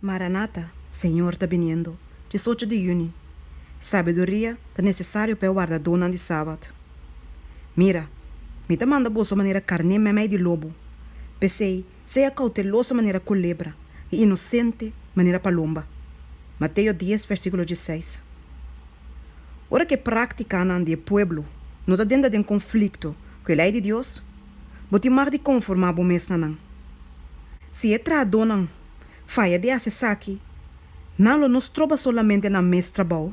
Maranata, Señor ta biniendo, 18 di yüni Sabiduria ta nesesario pa e wardadónan di Sabat Mira, Mi ta manda boso manera karné meimei di lobo. P'esei, sea kouteloso manera kolebra i inosente manera palomba. Mateo dies versíkulo diesseis Ora ku e práktikanan di e pueblo no ta denta den konflikto ku e lei di Dios, bo tin mag di konformá bo mes na nan. Si e trahadónan faya di hasi esaki, nan lo no stroba solamente nan mes trabou,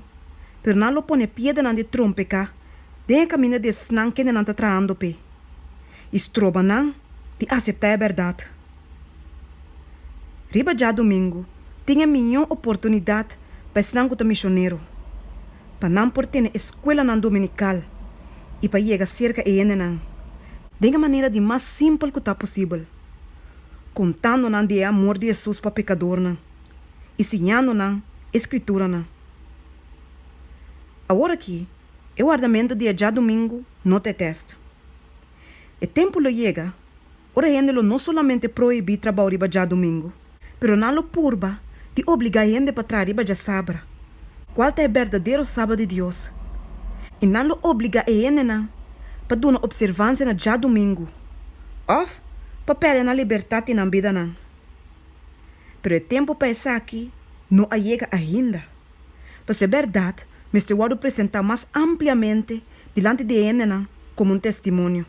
pero nan lo pone piedranan di trompeká den e kaminda di esnan kende nan ta trahando p'e, i stroba nan di aseptá e bèrdat. Riba djadumingu tin e mihó oportunidat pa esnan ku ta mishonero, pa nan por tene eskuelanan dominikal i pa yega serka e hendenan den e manera di mas simpel ku ta posibel, kontando nan di e amor di Hesus pa pekadornan i siñando nan e Skrituranan. Awor aki e wardamentu di e djadumingu no ta e tèst. E tempu lo yega ora hende lo no solamente prohibí trabou riba djadumingu, pero nan lo purba di obligá hende pa traha riba djasabra, kual ta e berdadero Sabat di Dios, i nan lo obligá e hendenan pa duna opservansia na djadumingu òf pa pèrdè nan libertat i nan bidanan. Pero e tempu pa esaki no a yega ainda, pasobra e bèrdat mester wòrdu presentá mas ampliamente dilanti di e hendenan komo un testimonio.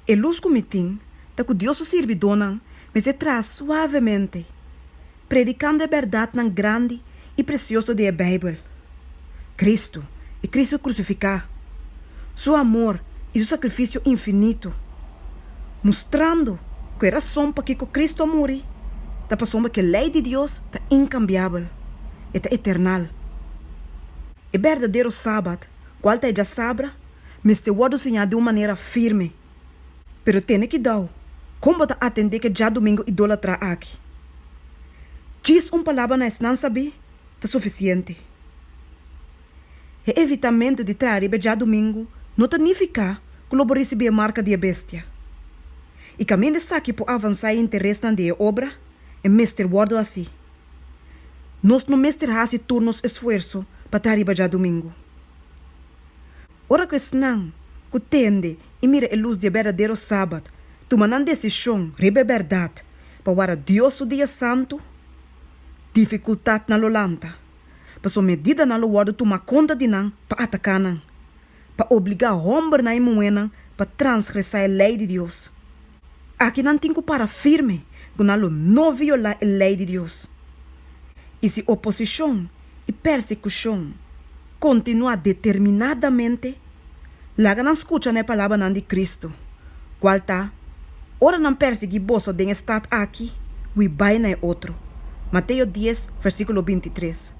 E lus ku mi tin ta ku Dios su sirbidónan mester traha suavemente, predikando e bèrdatnan grandi i presioso di e Beibel, Kristu i Kristu krusifiká, Su amor i Su sakrifisio infinito, mustrando ku e rason pakiko Kristu a muri ta pasobra ku e lei di Dios ta inkambiabel, e ta eternal. E berdadero Sabat, kual ta e djasabra, mester wòrdu siñá di un manera firme. Pero tene kidau kon bo ta atendé ku e djadumingu idólatrá aki. Djis un palabra na esnan sabí ta sufisiente. E evitamentu di traha riba e djadumingu no ta nifiká ku lo bo risibí e marka di e bestia. I kaminda esaki por avansá e interesnan di e obra, e mester wòrdu hasí. Nos no mester hasi tur nos esfuerso pa traha riba djadumingu. Ora ku esnan ku tende i mira e lus di e berdadero Sabat tuma nan desishon riba e bèrdat pa warda Dios su dia santu, difikultatnan lo lanta, pasobra medidanan lo wòrdu tumá kontra di nan pa ataká nan, pa obligá hòmbernan i muhénan pa transgresá e lei di Dios. Aki nan tin ku para firme ku nan lo no violá e lei di Dios. I si oposishon i persekushon kontinuá determinadamente, laga nan skucha na e palabranan di Kristu, kual ta, Ora nan persiguí boso den e stat aki, hui bai na e otro. Mateo dies, versíkulo 23.